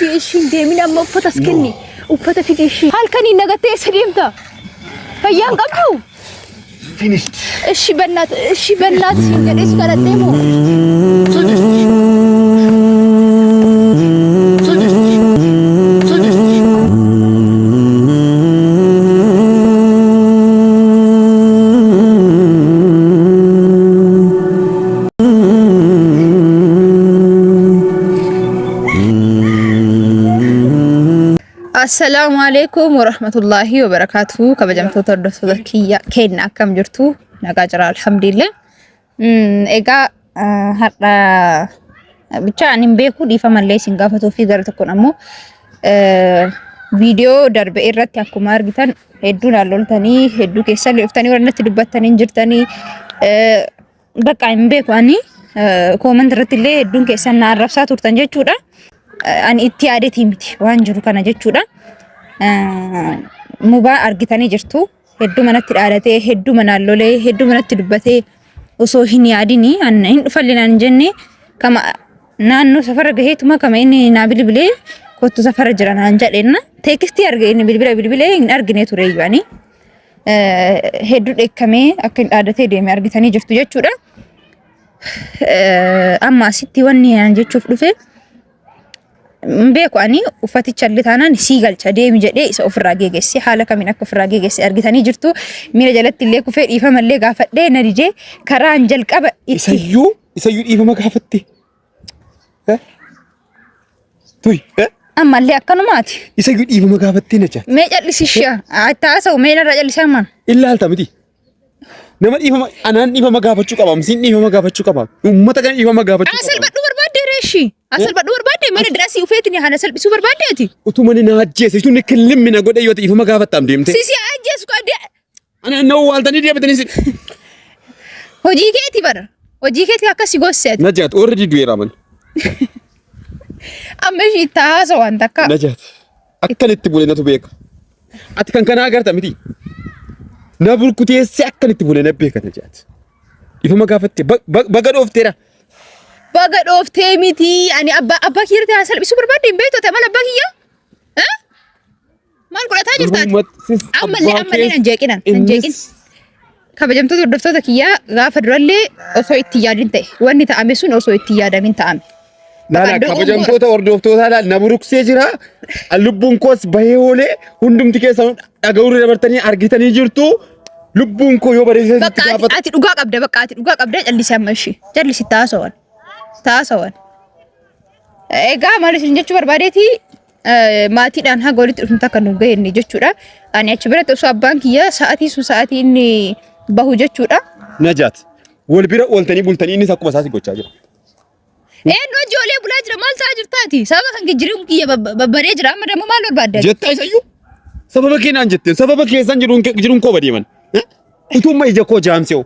Ishii ishiin deemin amma uffata as kenni. Uffata fidi ishii. Halkaniin nagattee eessa deemta? Fayyaan qabdu? Finished. Ishi bannaat ishi bannaat siin jedhee si kadhadhee moo? Finished. Finished. Finished. Assalaamu alaikum warahmatullaahi wabarakaatuhu. Kabajamtoota hordoftoota kiyya keenya akkam jirtu? Nagaa jira alhamdulillah. Egaa har'a bicha ani hin beeku dhiifamallee isin gaafatuu fi gara tokkoon ammoo viidiyoo darbe irratti akkuma argitan hedduu naan loltanii hedduu keessan dhuftanii warra natti dubbattanii hin jirtanii bakka hin beeku ani comment irratti illee hedduun keessan na arrabsaa turtan jechuudha. Ani itti yaadetii miti waan jiru kana jechuudha. Mubaa argitanii jirtu. Hedduu manatti dhaadatee, hedduu manaan lolee, hedduu manatti dubbatee osoo hin yaadini an hin dhufalle naan jenne kama naannoo safara gaheetuma kama inni naa bilbilee kottu safara jira naan jedheenna. Teekistii arge inni bilbila bilbilee hin argine ture iyyuu ani. Hedduu dheekkamee akka hin dhaadatee deeme argitanii jirtu jechuudha. Amma asitti wanni naan jechuuf dhufe hin beeku ani uffaticha illee taanaan sii galcha deemi jedhee isa ofirraa geegesse haala kamiin akka ofirraa geegesse argitanii jirtu miila jalatti illee kufee dhiifama illee gaafadhee na didee karaan jalqaba itti Isayyuu isayyuu dhiifama gaafatte. Eh? Tui. Eh? ammallee akkanumaati. Isayyuu dhiifama gaafattee na jaati. Mee cal'isi ishee itti haasa'u mee narraa cal'isi ammaan. Ilaalta miti. Nama dhiifama anaan dhiifama gaafachuu qaba. Misiin dhiifama gaafachuu qaba. Uummata kana dhiifama gaafachuu qaba. Asalbadhuu barbaadde reeshi. Asalbadhuu barbaadde mana dirasii ufeetini hana salphisuu barbaaddeeti. Utuma inni na ajjeese utuu inni killimmi na godhe yoo ta'e dhiifama gaafattaam deemte. Sisi ajjeesu qabdee Ana na waaltanii deebitanii si. hojii keeti bara. Hojii keeti akkasi gosse ati. Najaat already du'eera man. Amma ishii itti haasawaan takka. Najaat akkan itti bule natu beeka. Ati kan kanaa agarta miti. Na burkuteessee akkan itti bule na beeka Najaat. Ifama gaafatte baga dhoofteera. Baga dhooftee miti ani abbaa abbaa kiyyatti haa salphisuu barbaadde hin beektu ati amala abbaa kiyyaa? Eh? Maal godhataa jirta ati? Ammallee ammallee nan jeeqinan nan jeeqin. Kabajamtoota hordoftoota kiyyaa gaafa durallee osoo itti yaadin ta'e wanni ta'ame sun osoo itti yaadamin ta'ame. Laala kabajamtoota hordoftootaa laal na buruqsee jira. Lubbuun koos bahee oolee hundumti keessan dhaga'uurra dabartanii argitanii jirtu. Lubbuun koo yoo bareessee sitti Bakka ati, gaafata. ati dhugaa qabda bakka ati dhugaa qabda callisi amma ishii callisi taasawan taasawan. Egaa maal isin jechuu barbaadeeti maatiidhaan haga walitti dhufnu takka nu gahenne jechuudha. Ani achi biratti osoo abbaan kiyya sa'aatii sun sa'aatii inni bahu jechuudha. Najaat wal bira ooltanii bultanii innis akkuma isaa si gochaa jira. Eenyu hojii olee bulaa jira maal ta'aa jirtaati? Sababa kan kee jiruun kiyya babbaree jira amma dammoo maal barbaadda? Jettaa isayyuu sababa kee naan jetteen sababa keessan jiruun jiruun koo badeeman. Utumma ija koo jaamsee.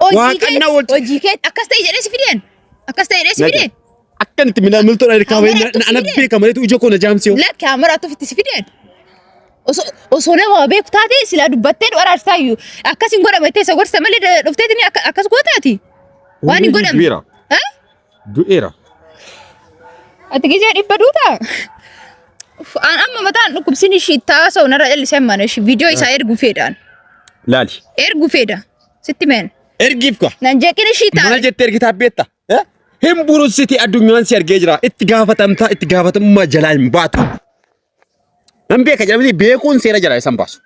Hojii kee hojii kee akkas ta'e jedhee si fideen akkas ta'e jedhee si fideen. Akkan itti midhaan miltoodhaan hirkaa bahee Amara ana fidee. beeka maleetu ija koo na jaamsee. Lakki amaraatu ofitti si fideen. Osoo osoo nama beeku taate silaa dubbattee nu araarsaayyuu akkas hin godhamu jettee isa gorsa malee dhufteetini akkas gootaati. Waan hin godhamne. Du'eera. Eh? Du'eera. Ati gizee dhibba duutaa? Uff, An amma mataan dhukkubsin ishii itti haasa'u narra callisee ammaan ishii viidiyoo isaa erguu feedhaan. Laali. Erguu feeda. Sitti meen. Ergiif ka. Nan jeeqin ishii Maal ta'a. jettee ergitaa beekta? Eh? Hin burunsiti addunyaan si argee jira. Itti gaafatamtaa itti gaafatamummaa jalaa hin baatu. Nan beeka jedhamti beekuun seera jalaa isan baasu.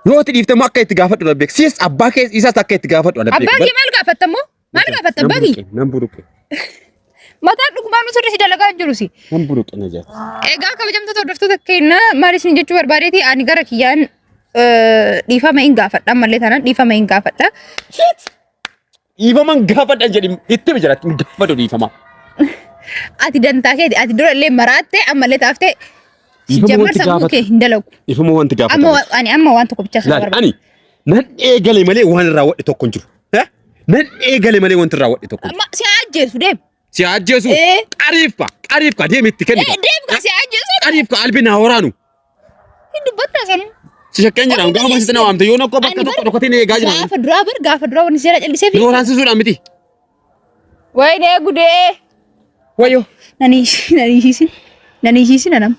Yoo itti dhiifte immoo akka itti gaafadhu na beeka. Siis abbaa kee isaas akka itti gaafadhu na beeka. Abbaa kee maal gaafatta immoo? Maal gaafatta abbaa kee? Nan buruqe. Mataan dhugumaan nu sirrii si dalagaa hin jiru si. Nan buruqe na jaati. Egaa kabajamtoota hordoftoota keenya maal isin jechuu barbaadeeti ani gara kiyyaan dhiifama hin gaafadha ammallee taanaan dhiifama hin gaafadha. Dhiifama hin gaafadha jedhi itti himi jedha hin gaafadhu dhiifama. Ati dantaa keeti ati dura illee maraatte ammallee taaftee Dhiifama jammar wanti sammuu gaafatu. kee hin dalagu. Dhiifama wanti gaafatu. Amma ani amma waan tokko bichaa sana Laali barbaada. ani nan eegale malee waan irraa wadhe tokko hin jiru. Eh? Nan eegale malee wanti irraa wadhe tokko hin jiru. Amma si haa ajjeesu deem. Si haa ajjeesu. Eh. Qariifka qariifka deemi itti kenni. Eh, Deem kaa si haa ajjeesu. Qariifka albi naa waraanu. Hin dubbattaa sanuu. Si shakkeen jedhamu gaafa sitti na waamte yoo nakkoo bakka tokko dhokatee na eegaa jira. Gaafa duraa bar gaafa duraa wanni seera callisee fi. Na waraansisuudhaan miti. Wayinee gudee. Wayyoo. Nan hiisin. Nan hiisin anam.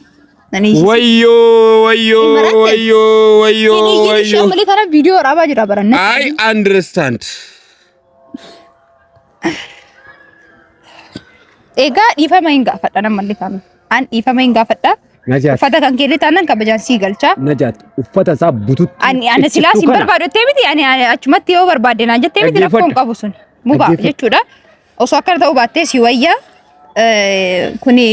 Nan hiisin. Wayyoo wayyoo Hin maratte? wayyoo wayyoo Hin iyyin ishee wayyoo. malee tana viidiyoo waraabaa jira baranna. I understand. Egaa dhiifama hin gaafadha nan mallee taana. An dhiifama hin gaafadha. Najaat. Uffata kan keellee taanaan kabajaan sii galcha. Najaat uffata isaa bututti. Ani ana silaa sin barbaadu jettee miti ani ani achumatti yoo barbaadde naan jettee miti rakkoo hin qabu sun. Mubaa Dhaggeeffadhu. jechuudha. Osoo akkana ta'uu baattee si wayya kuni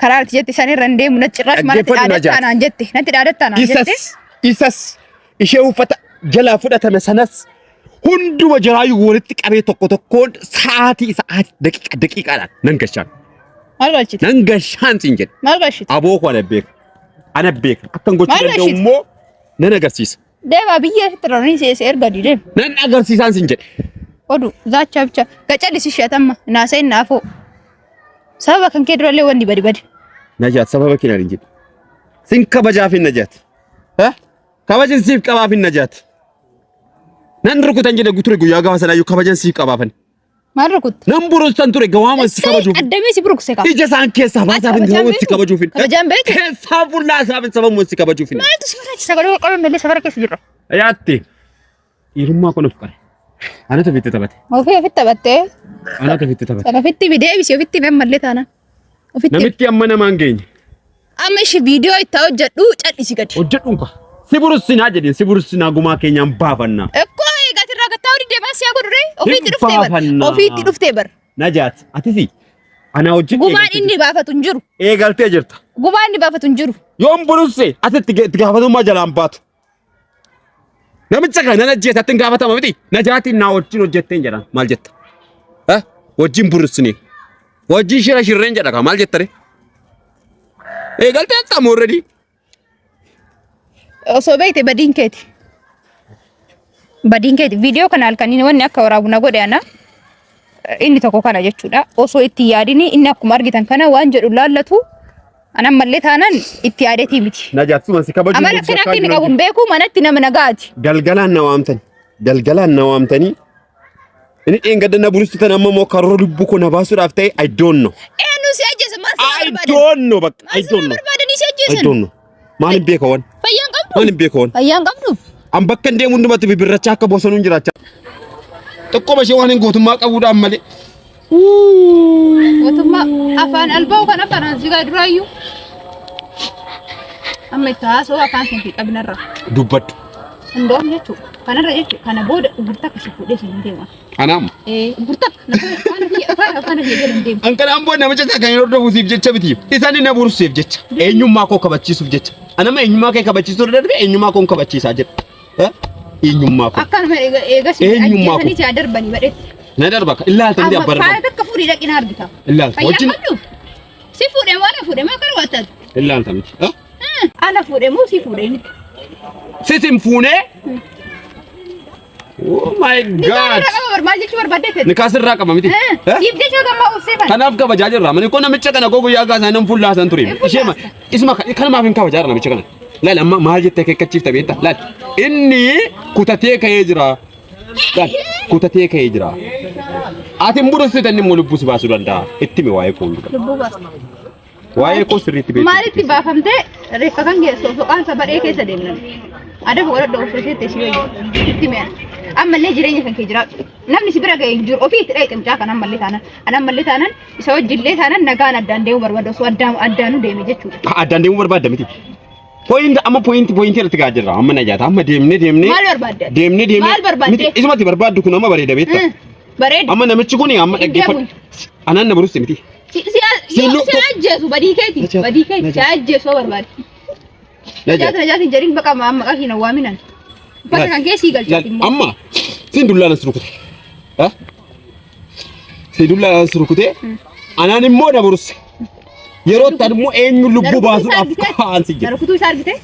karaa ati jette sanirra hin deemu natti cirraas ma natti Dhaggeeffadhu dhaadattaa Najaat. naan jette natti dhaadattaa naan jette. Isas isas ishee uffata jalaa fudhatame sanas hunduma jaraayyuu walitti qabee tokko tokkoon sa'aatii sa'aatii daqiiqa daqiiqaadhaan nan gashaan. Maal galchite? Nan gashaan siin jedhe. Maal galchite? Aboo koo ana beeka. Ana beeka. Akkan gochuu Maal danda'u galchite? immoo nan agarsiisa. Deemaa biyya asitti raranii si erga didee. Nan agarsiisaan siin jedhe. Odu zaachaa bicha gacalisi ishee atamma naasa'in naafoo. Sababa kan kee durallee wanni badi badi. Najaat sababa kee naan hin jedhe. Sin kabajaaf hin Najaat. Kabajan siif qabaaf hin Najaat. Nan rukutan jedhe ture guyyaa gaafa sanaayyuu kabajan siif qabaafan. Maal rukutte? Nan burustan ture gawaama si kabajuuf. Addamee si burukse qaba. Ija isaan keessaa baasaaf hin Kabajaan sababa si beektu? kabajuuf. Kabajaan beektu? Keessaa fullaasaaf hin sababa si kabajuuf. Maaltu si barbaachisa? Sagalee qal'oon illee safara keessa jirra. Yaatti. Dhiirummaa kun of qare. Anatu ofitti taphate. Ofii ofitti taphattee Anatu ofitti taphate. sana ofitti deebisi ofitti ammallee taana. Ofitti Namitti amma namaan geenye. amma ishee viidiyoo itti hojjedhu cal'isi gadi. Hojjedhuun ka. Si burussinaa jedheen si burussinaa gumaa keenyaan baafannaa. Ekkoo eegaati irraa gattaa horii deemaa siyaa godhure ofiitti dhuftee bar. Baafannaa. Ofiitti dhuftee bar. Najaat atisi anaa hojii Gumaan inni baafatu hin jiru. eegaltee jirta. Gumaan inni baafatu hin jiru. Yoon burusse ati itti gaafatamummaa jalaan baatu. Namicha kana nan ajjeesa atti hin gaafatama miti. Najaatiin naa wajjin hojjetteen jedhan maal jetta? Eh? Wajjin burussine. Wajjin shira shirreen jedha kaa maal jettare? Eegaltee attamu already. Osoo beekte badiin keeti. Badiin keeti. Viidiyoo kana halkaniin wanni akka waraabu na godhe ana. Inni tokko kana jechuudha. Osoo itti yaadini inni akkuma argitan kana waan jedhu laallatu an ammallee taanaan itti yaadetii miti. Najaat suma si kabaju. Amala akkana akka inni qabu hin beeku manatti nama nagaati. Galgalaan na waamtani. Galgalaan na waamtanii. Inni dheengadda na burussitan amma immoo karoora lubbuu koo na baasuudhaaf ta'e I don't know. Eenyu si ajjeese maal sirraa I barbaadan? don't know bakka. I Maal don't sirraa know. barbaadanii si I ajjeesan? don't know. Maal hin beeka waan? Fayyaan qabdu? Maal hin beeka waan? Fayyaan qabdu? An bakka hin deemu hundumatti bibirrachaa akka bosonuun jiraachaa. Xiqqooma ishee waan hin gootummaa qabuudhaan malee. Mootummaa afaan albaa'u kan afaan asigaa duraayyuu. Amma itti haasa'u afaan keetii qabinarra. Dubbadhu. Hundoom jechuudha. Kanarra jechuudha. Kana booda gurta akka si fuudhee si hin deema. Anaam. Gurta afaan afaan kee jala hin deemu. An kanaan booda namicha isaa kan hin hordofuusiif jecha miti. Isaan na bursuuf jecha. Eenyummaa koo kabachiisuuf jecha. Anama eenyummaa kee kabachiisuu irra darbee eenyummaa koo kabachiisaa jira. Eenyummaa koo. Akkanuma eegas Eenyummaa koo. ajjeesanii si darbanii badhetti. Na darba ka. Ilaalta miti Amma abbaa faana darba. takka fuudhii dhaqina argita. Ilaalta. Fayyaa Wajjin qabdu. Si fuudhee moo ana fuudhee moo akkana wattaatu? ilaalta miti. Ana fuudhee moo si fuudhee miti? Sisin fuunee. Oh my Nikaa God. irraa qaba bar maal jechuu barbaadde ta'e? Nikaa sirraa qaba miti. Eh? Siif jecha gammaa obsee fan. Kanaaf kabajaa jirra. Mani kun namicha kana koo guyyaa gaasaa nan fullaasan ture. Ishee ma isuma kanumaaf hin kabajaa jira namicha kana. Laal amma maal jettee akeekkachiifta beekta? Laal inni kutatee ka'ee jira. Laal kutatee ka'ee jira. Ati hin burusitan inni immoo lubbuu si baasuu danda'a. Itti himi waa'ee koo hundumaa. Lubbuu baasta. Waa'ee koo sirriitti beektu. Maalitti baafamtee reeffa kan geessu osoo qaansa badhee keessa deemnan. Adaba godhadhu osoo isheetti si wayya. Itti mi'a. Ammallee jireenya kan kee jiraadhu. Namni si bira ga'e hin jiru. Ofii itti dhaqxe mucaa kana ammallee taanan. Ana ammallee taanan isa wajjillee taanan nagaan addaan deemuu barbaada osoo addaan addaanuu deeme jechuudha. Addaan deemuu barbaadda miti. Point amma point point irratti gaa jirra. Amma na jaata. Amma deemnee deemnee. Maal barbaadde? Deemnee deemnee. Maal barbaadde? Miti isumatti barbaaddu kun amma bareeda beekta. Bareeda. Amma namichi kun amma Hin dhaggeeffadhu. Anaan na barus miti. Si si Si yoo lu- si ajjeesu badii keeti. Najaat, Badii keeti. Si Najaat. ajjeesu yoo barbaade. Najaat. Najaat najaat hin jedhin baqa maqaa kee na waaminan. Uffata kan kee sii galchiti immoo. Amma siin dullaan as rukute. Si dullaan as rukute. Anaan immoo na barus. Yeroo itti immoo eenyu lubbuu baasuudhaaf kaan si Na jedha. rukutuu isaa argite?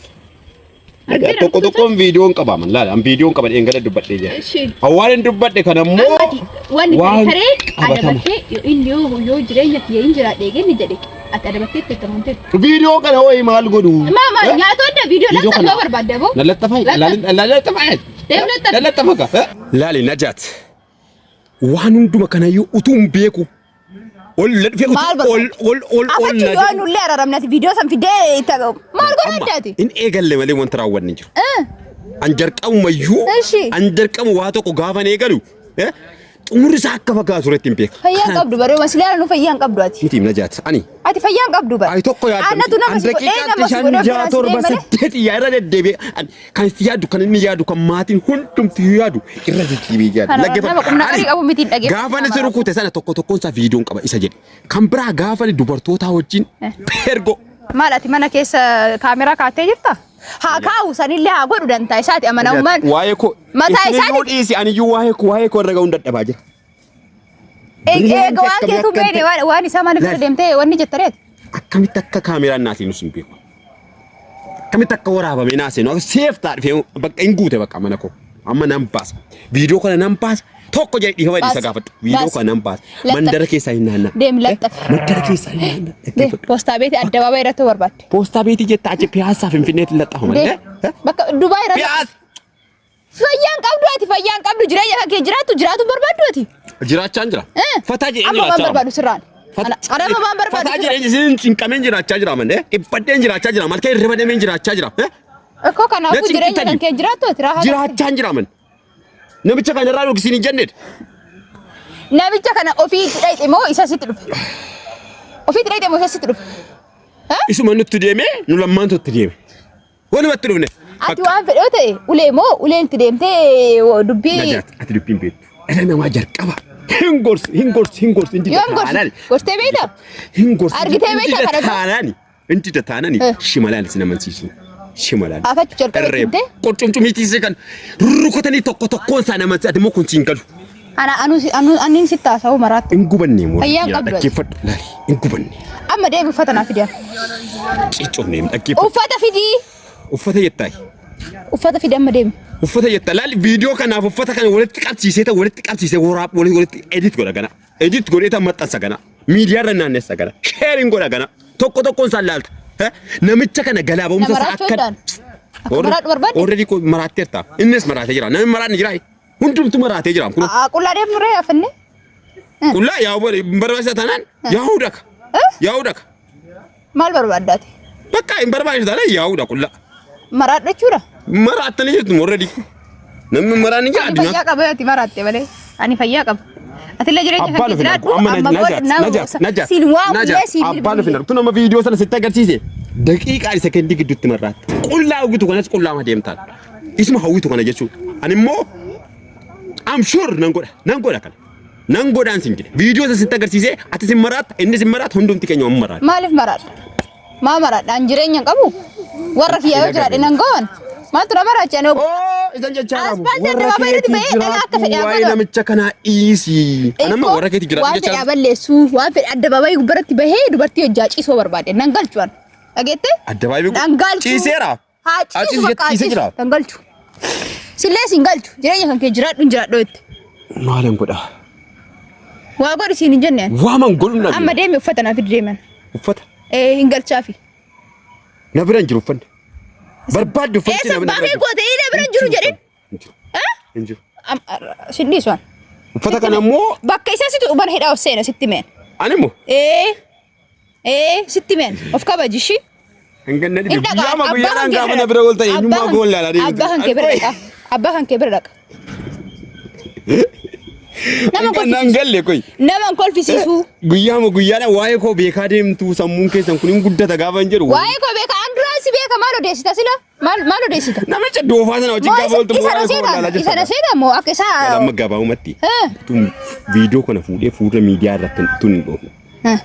Nagaa tokko tokkoon viidiyoon qabaaman laala an viidiyoon qaban eengala dubbadhee jira. Ishi. Awwaan hin dubbadhe kana immoo Ammati wanni waan taree qabatama. adabattee yoo inni yoo yoo jireenya kiyya hin jiraadhe eegee inni jedhe ati adabattee itti amanteetti. Viidiyoo kana wayii maal godhu? Maa maa nyaata adda viidiyoo Viidiyoo laxxafuu kana- barbaadde aboo. Na laxxafaa? Laxxaf. Na laxxafaa? Deem laxxafi. Na laxxafa ka? Laali Najaat. Waan hunduma kanayyuu utuu hin beeku. Ol na dhufee Maal utuu ol ol ol ol Afachi na yoo jedhu. nullee araramne ati viidiyoo san fidee itti maal godha Amma addaati? hin eegalle malee wanta raawwanne hin jiru. Eh, An jalqabumayyuu Eshi. an jalqabu waa tokko gaafan eegalu eh, xumurri isaa akka fakkaatu turetti hin beeka. Fayyaa hin qabdu baree masilaala nu fayyaa hin qabdu ati. Miti himna jaati ani. Ati fayyaa hin qabdu bare. Ay tokko yaadda. Annatu nama si godhee nama si godhee 6 ofirraa si 7 deemale. 8 yaa irra deddeebi'ee kan itti yaadu kan inni yaadu kan maatiin hundumti yaadu irra deddeebi'ee yaadu. Kana Dhaggeeffadhu. nama qubna Ani qarii qabu miti hin dhaggeeffatu. Gaafa inni si rukute sana tokko tokkoon isaa viidiyoon qaba isa jedhe. Kan biraa gaafa inni dubartootaa wajjin ergo. Maal ati mana keessa kaameraa kaattee jirta? Haa kaa'u sanillee haa godhu dantaa isaati amanamummaan. Waa'ee koo. Mataa Isiniyyuu isaati- dhiisi aniyyuu waa'ee koo waa'ee koo irra ga'uun dadhabaa jira. Eega waan keetu beene waan isaa maaliif irra deemtee wanni jettareeti? Akkamitti akka kaameraan naa seenus hin beeku. Akkamitti akka waraabamee naa seenu akka seef ta'a dhufee bakka hin guute bakka mana koo. Amma nan baasa. Viidiyoo kana nan baasa. Tokko jedhee dhiifama Baasi. isa gaafadhu. Viidiyoo Baasi. kana nan baasa. Laxxafi. Mandara keessaa hin naanna'a. Deemi laxxafi. Mandara keessaa hin naanna'a. Deemi poostaa beetii addabaabaa irratti barbaadde. Poostaa beetii jetta achi piyaasaa Finfinneetti laxxafa malee. Deemi bakka Dubaay irratti. Piyaas! Fayyaan qabdu ati fayyaan qabdu jireenya kan kee jiraattu jiraatu barbaaddu ati. Jiraachaan jira. Eh. Fataa jedhee Amma waan jiraachaa barbaadu sirraan. Amma waan barbaadu Fataa sirraan. jedhee isin cinqameen jiraachaa jira malee. Dhiphadheen jiraachaa jira. Malkee hirriba deemeen jiraachaa jira. Ikkoo kanaafuu Na jireenya kan cinqitani. kee jiraattu ati raahaa. Jiraachaan jira man. Namicha kana irraa dhugsiin hin jennedha. Namicha kana ofii itti dhayxe moo isa sitti dhufe? Ofii itti dhayxe moo isa sitti dhufe? Isuma nutti deemee nu lammaantu itti deeme. Walumatti dhufne. Ati waan fedhe yoo ta'e ulee moo uleen itti deemtee dubbii Najaat ati dubbiin beektu. Dhala namaa jalqaba. Hin gorsu hin gorsu hin gorsu hin dida yoom gorsi? taanaan. Gorsitee beektaa? Hin gorsu Argitee hin beektaa dida kana dura? taanaan. Hin dida taanaan Eh. shimalaan isin amansiisu. Shimalaan. Afachuu jalqaba itti himtee? Qurcumcumiitii isee kan rurrukutanii tokko tokkoon isaa amansiisa. Ati immoo kun siin galu. Ana anu anu anniin sitti haasa'u maraatti. Hin gubanne moo? Fayyaan qabdu ati. Dhaggeeffadhu. Laali hin gubanne. Amma deemi uffata naa fidi. Ciccofne dhaggeeffadhu. Uffata fidii. Uffata jettaayi. Uffata fidi amma deemi. Uffata jetta laali viidiyoo kanaaf uffata kana walitti qabsiisee ta'u walitti qabsiisee waraab walitti walitti edit godha gana. Edit godhee ta'u maxxansa gana. Miidiyaa irra naannessa gana. Sheeriin godha gana. Tokko tokkoon isaan laalta. Namicha kana galaa ba'umsa Nama isaa raachuu akka. danda'an. Akka maraadhu barbaadde? Already maraatteerta. Innis maraatee jira. Namni maraanni jira. Hundumtu maraatee jira. Kun Qullaa deemnu ree afannee? qullaa yaa barbaachisaa taanaan yaa'uu dhaka. Yaa'uu dhaka. Maal barbaaddaati? Bakka hin barbaachisu taanaan yaa'uu dha qullaa. Maraadhu jechuudha. Maraattanii jirtu already. Namni maraanni jira Ani addunyaa. fayyaa qaba ati maraatte malee. Ani fayyaa qaba. Atillee jireenya kan Abbaan kee of hin argu. jiraadhu Amma amma Najaat, booda Najaat, Najaat, siin waamullee Najaat, siin abbaan of hin argu. Tu nama viidiyoo sana sitti agarsiise. Daqiiqaa sekendii gidduutti marraatte. Qullaa hawwitu kanas qullaa ma deemtaan. Isuma hawwitu kana jechuudha. Ani immoo I'm sure nan godha, nan godha kana. Nan godhaan sin jedhe. Viidiyoo sana sitti agarsiise ati sin maraatta, inni sin maraatta, hundumti keenya waan maraatta. Maaliif maraadha? Maa maraadha? An jireenya hin qabu. Warra kiyyaa yoo jiraadhe nan goon. Maaltu na maraacha? Ani Oo, isan jechaa qabu. Asfaaltii addabaabaayii irratti ba'ee dhalaa akka fedhe haa Waa'ee godhu. namicha kanaa dhiisi. Anamma warra keetii jiraadhu waan jechaa fedhe balleessuu waan fedhe addabaabaayii gubbaratti bahee dubartii hojjaa ciisoo barbaade nan galchu an. Dhageette? Addabaabaayii Nan galchu. Ciiseera. Haa Haa ciisu ciisu bakka haa ciisee ciisu. jira. Nan galchu. Sillee siin galchu. Jireenya kan kee jiraadhu hin jiraadhu jette. Maalan godhaa? Waa godhi siin hin jenne ani. Waaman godhu na Amma deemi uffata naa fidi deeman. Uffata. Ee hin galchaafi. Na bira hin jiru uffanni. Barbaadde uffanni Eessa na bira abbaa kee hin jiru. goote inni bira hin jiru jedhin. Hin jiru. Hin jiru. Sin dhiisu an. Uffata kana immoo Bakka isa situ mana hidhaa of seena sitti meen. ani immoo Ee ee sitti meen of kabaji ishii. hin ganna dhibe. Hin dhaqa. Guyyaama Abbaa guyyaadhaan kan kee gaafa bira na bira ooltan dhaqa. eenyummaa koo ilaalaa deemtu. Abbaa kan kee bira dhaqa. Abbaa kan kee bira dhaqa. Nama Hin kolfisiisu. galle koyi. Nama hin kolfisiisu. Guyyaama guyyaadhaan waa'ee koo beekaa deemtu sammuun keessan kun hin guddata gaafa hin jedhu. Waa'ee koo beeka. An duraan si beeka maal odeessita sila? Maal maal odeessita? Namicha doofaa sana wajjin Moo gaafa ooltu isa waa'ee koo seeta ilaalaa isa jirta. seeta moo akka isaa Amma gabaabumatti Eh. tun viidiyoo kana fuudhee fuula miidiyaa irratti tun hin dhoofne. Eh.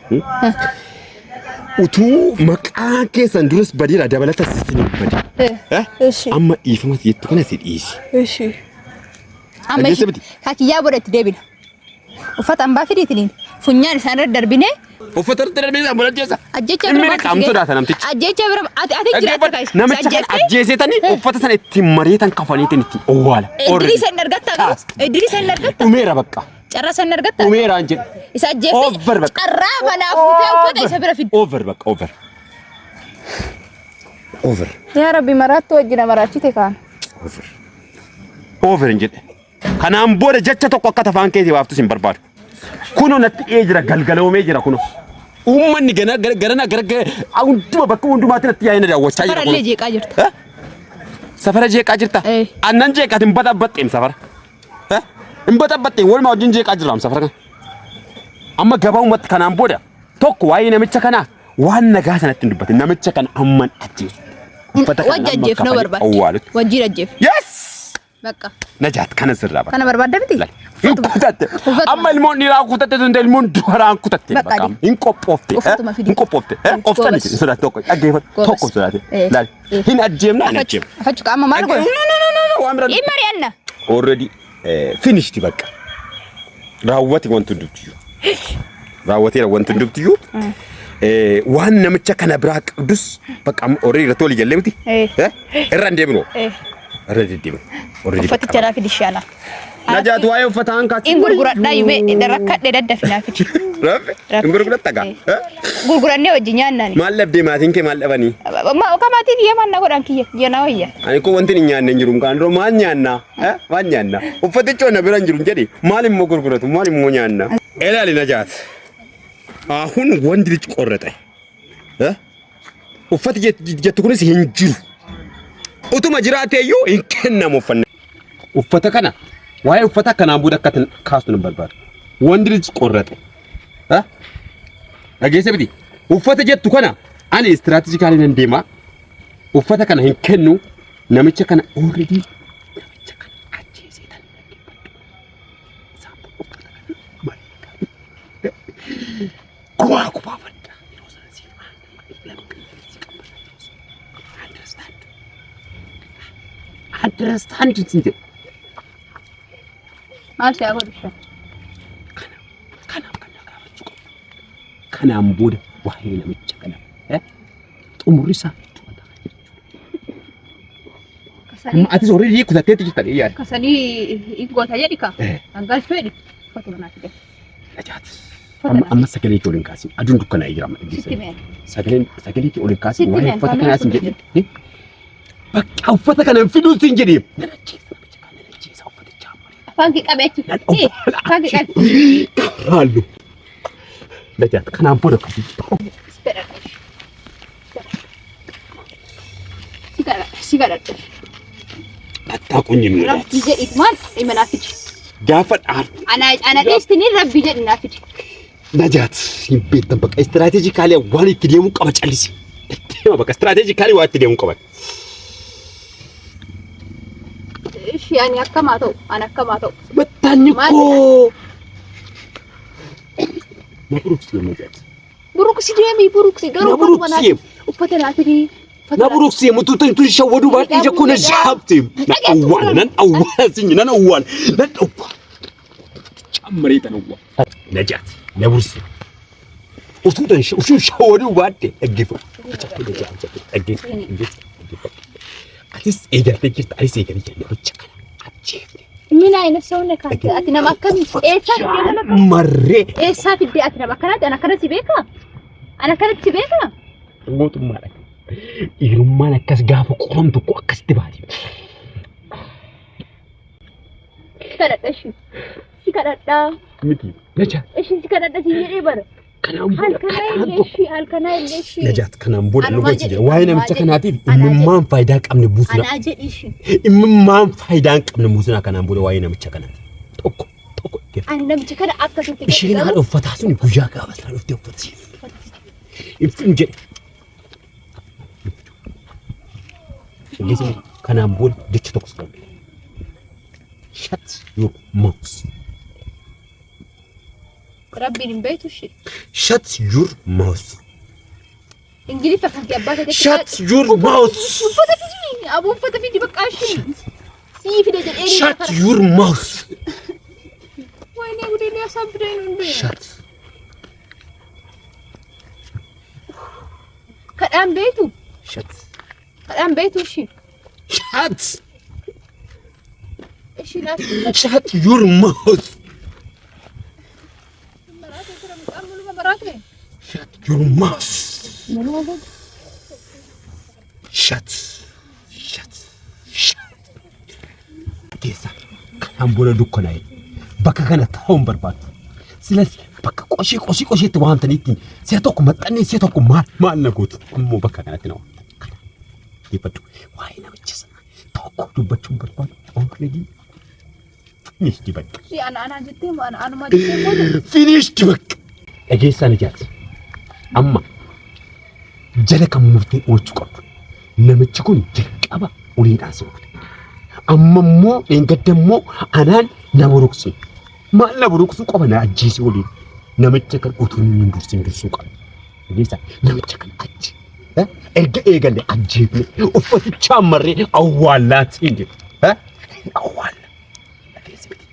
Utuu maqaa keessan duras badeera dabalata isin bade. Eh. Eh? Eshi. Amma dhiifama jettu kana si dhiisi. Eshi. Amma Dhageesse miti? kakiyyaa booda itti deebina. Uffata hambaa fidiitiniin funyaan isaan irra darbinee Uffata irratti darbee isaan bolajjeessa. ajjecha Inni qaamni sodaata namtichi. Ajjecha bira ati ati jiraatta kaayis. Namicha kana ajjeesetanii uffata sana ittiin mareetan kafaniitiin ittiin owwaala. Idris san argatta garuu Idris san argatta Dhumeera bakka. carraa san argatta Dhumeeraan jedhe. isa ajjeefte Over bakka. carraa manaa fuutee uffata isa bira fidde. Over bakka over. Over. Yaa Rabbi maraattu wajjina maraachite kaan. Over. Over hin jedhe. Kanaan booda jecha tokko akka tafaan keetii baaftus hin barbaadu. Kunoo natti dhi'ee jira galgaloomee jira kunoo. Uummanni gana garana gara hunduma bakka hundumaatti natti yaa'ee na daawwachaa jira Safarallee kunoo. jeeqaa jirta. Eh? Safara jeeqaa jirta? Eh. Annan jeeqaati hin baxabbaxxeem safara. Eh? Hin baxabbaxxeem walumaa wajjin jeeqaa jirraam safara kana. Amma gabaabumatti kanaan booda tokko waa'ee namicha kanaa waan nagaa sanatti hin dubbatin namicha kana amman ajjeesu. Uffata kana Wajji amma ajjeefnoo kafalee barbaadde. awwaalutti. Wajjiin ajjeef. Yes! Bakka. Najaat kana sirraa Kana barbaadda miti? Hin kutatte. Uffatuma. Amma ilmoon dhiiraa kutatte tun ilmoon dubaraa kutatte. Bakka Bakka adi. hin qophoofte. Uffatuma fidi. Hin qophoofte. Obsa miti. Goobas. Sodaate tokko dhaggeeffadhu. Goobas. Tokko sodaate. Eh. Laali. Eh. Hin ajjeemna hin ajjeemna. Afachuu qaama maal No godha? no no no no waan biraa. Hin mari'anna. Already finished bakka. Raawwate wanti hundumtiyyuu. Raawwateera wanti hundumtiyyuu. Waan namicha kana biraa qabdus bakka amma already irratti walii gallee miti. Eh. Irra hin deebinu. Eh. Irra deddeebinu. Already bakka Uffaticha naa fidi shaala. Najaat waa'ee uffata hankaatti. In gurguradhaa yumee rakkadhe daddafi naa fidi. Rabbi hin gurguratta gaa. Gurgurannee wajjin nyaannani. Maal dhabdee maatiin kee maal dhabanii? Kamaatii kiyya maal na godhan kiyya kiyya na wayya. Ani koo wanti hin nyaanne hin jiru kaan dura maal nyaanna? Maal nyaanna? Uffatichi na bira hin jiru hin jedhi maal immoo gurguratu maal immoo nyaanna? Ilaali Najaat. አሁን ወንድ ልጅ ቆረጠ እ uffati jettu kunis hin jiru. Utuma jiraateeyyuu hin kennamu uffanni. Uffata kana waa'ee uffata kanaan booda akka kaastu hin barbaadu. ወንድ ልጅ ቆረጠ እ dhageesse miti uffata jettu kana ani istiraatejikaalii nan deema uffata kana hin kennu namicha kana already namicha kana ajjeesee tan dhaggeeffadhu. Isaan uffata kana gumaa gubaafadha yeroo sana siif understand understand sin jedhu Maal si'aa godhu shan? Kanaaf kan na gaafachuu qabdu. Kanaan booda waa'ee namicha kana xumurri isaa to'ataa jechuudha. Amma atis already kutatteetti jirta dhiyyaa yaada. Kasanii hin goota jedhi ka. Hangalchuu jedhi. Uffatuma naa fide. Najaat. Amma amma sagalee kee ol hin kaasin. Aduun dukkanaa'ee jira amma Sitti dhaggeessanii. meera. Sagaleen sagalee kee ol hin kaasin Sitti waa'ee meera. uffata kanaa sin jedhe. Bakka uffata kana hin fiduu sin jedhe. Nan ajjeesa namicha kana nan ajjeesa uffaticha amma. Afaan kee qabee achi. Afaan kee qabe. Haallu. Najaat kanaan booda akkasii. Si kadhadha. Si kadhadha. Si kadhadha. Attaa qunyimne. Rabbi jedhi maal dhimma naa fidi. Gaafa dhaar. Ana ana dheestini rabbi jedhi naa fidi. Najaat hin beektan bakka istiraatejikaalii waan itti deemuu qaba callisi. Deema bakka istiraatejikaalii waan itti deemuu qaba. Ishii ani akkamaa ta'u ani akkamaa ta'u. Mattaanyi Maal koo. Na buruqsi Najaat. Buruqsi deemi buruqsi garuu Na uffatuma naa buruqsi. uffata naa fidi. Uffata Na naa buruqsi mutuutan tun shawwaduu baadhee ija koo na jaabte. Nan awwaala nan awwaala sinyi nan awwaala nan awwaala. Cammaree tan awwaala. Najaat na bursi. Utuu tan utuu shawwaduu baadhee dhaggeeffadhu. Dhaggeeffadhu. Atis eegaltee jirta anis eegalee jira namicha kana ajjeefne. ምን አይነት ሰው ነህ አንተ? Ati nama akkamii? Eessaa fiddee nama akkana? Marree. Eessaa fiddee ati nama akkanaati? Ana akkanatti si beekaa? Ana akkanatti si beekaa? Mootummaadha. Dhiirummaan akkas gaafa qoramtu koo akkasitti baati. Si kadhadha ishii. Si kadhadha. Miti. Najaat Ishii si kadhadha si jedhee bara. kanaan booda Halkanaa kanaan illee tokko. ishii halkanaa illee ishii. Najaat kanaan booda nu Anumaa gochi jedhi, jira. Waa'ee anumaa namicha jedhi, kanaatiif anaa jedhi. imimmaan faayidaa hin qabne buusna. Anaa jedhi ishii. Imimmaan faayidaa hin qabne buusna kanaan booda waa'ee namicha kanaatiif. Tokko tokko. Ani namicha kana akkasitti Isheen haadha uffataa suni guyyaa gaafa sana dhuftee uffata ishee hin fidhu jedhe. Dhageessee kanaan booda jecha tokko si qabne. Shut your mouth. Rabbiin hin beektu ishii. Shut your mouth. Ingiliffa kan kee abbaa keetti. Shut your mouth. Uffata fidi. Aboo uffata fidi bakka ishii. Sii fide jedhee. Shut your mouth. ወይኔ ጉዴ ሊያሳብደኝ ነው እንዴ? Shut. Kadhaan beektu? Shut. Kadhaan beektu ishii. Shut. Ishii laaf. Shut your mouth. Shut your mouth. Shut. Shut. Shut. Keessa kanaan booda dukkanaa'e bakka kana taa'uun barbaadu. Silas bakka qoshii qoshii qoshiitti waamtanii ittiin si'a tokko maxxannee si'a tokko maal maal na gootu ammoo bakka kanatti na waamtan. Kana dhaggeeffadhu waa'ee namicha sanaa tokko dubbachuun barbaadu already finished bakka. Ana anaa jettee moo ana anuma jettee moo? Finished bakka. Dhageessaan ijaarsa. Amma jala kan murtee oolchuu qabdu. Namichi kun jalqaba uleedhaan si rukute. Amma immoo dheengadda immoo anaan na buruqse. Maal na buruqsuu qofa na ajjeesee waliin. Namicha kan utuu inni hin dursin dursuu qaba. Dhageessaa namicha kan achi. Erga eegalle ajjeefne uffaticha ammarree awwaallaatiin jedhu. Awwaalla. Dhageessi miti.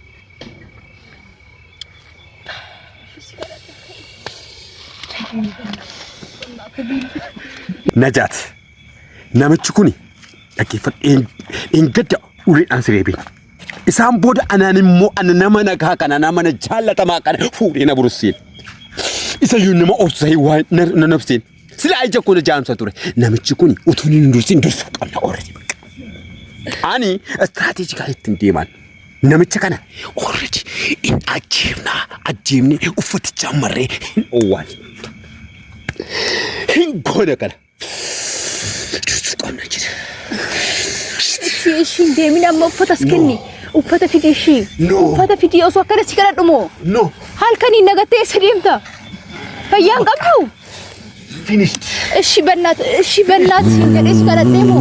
Najaat namichi kuni dhaggeeffadhu dheengadda uleedhaan si reebee. Isaan booda anaan immoo ana nama nagaa kana nama na jaallatamaa kana fuudhee na burusseen. Isayyuu nama obsee waan na nabseen. Silaa ija koo na jaamsa ture. Namichi kun utuu inni hin dursin dursuu qabna already bakka. Ani istiraatiijikaalii ittiin deemaan. Namicha kana already in ajjeefnaa ajjeefnee uffaticha ammarree hin owwaalle. Hin goona kana. Dursuu qabna jira. Ishii ishiin deemin amma uffata as kenni. Uffata fidi ishii. No. Uffata fidi osoo akkana si kadhadhu moo? No. Halkaniin nagattee eessa deemta? Fayyaan qabdu? Finished. Ishi bannaat ishi bannaat siin jedhee si kadhadhee moo?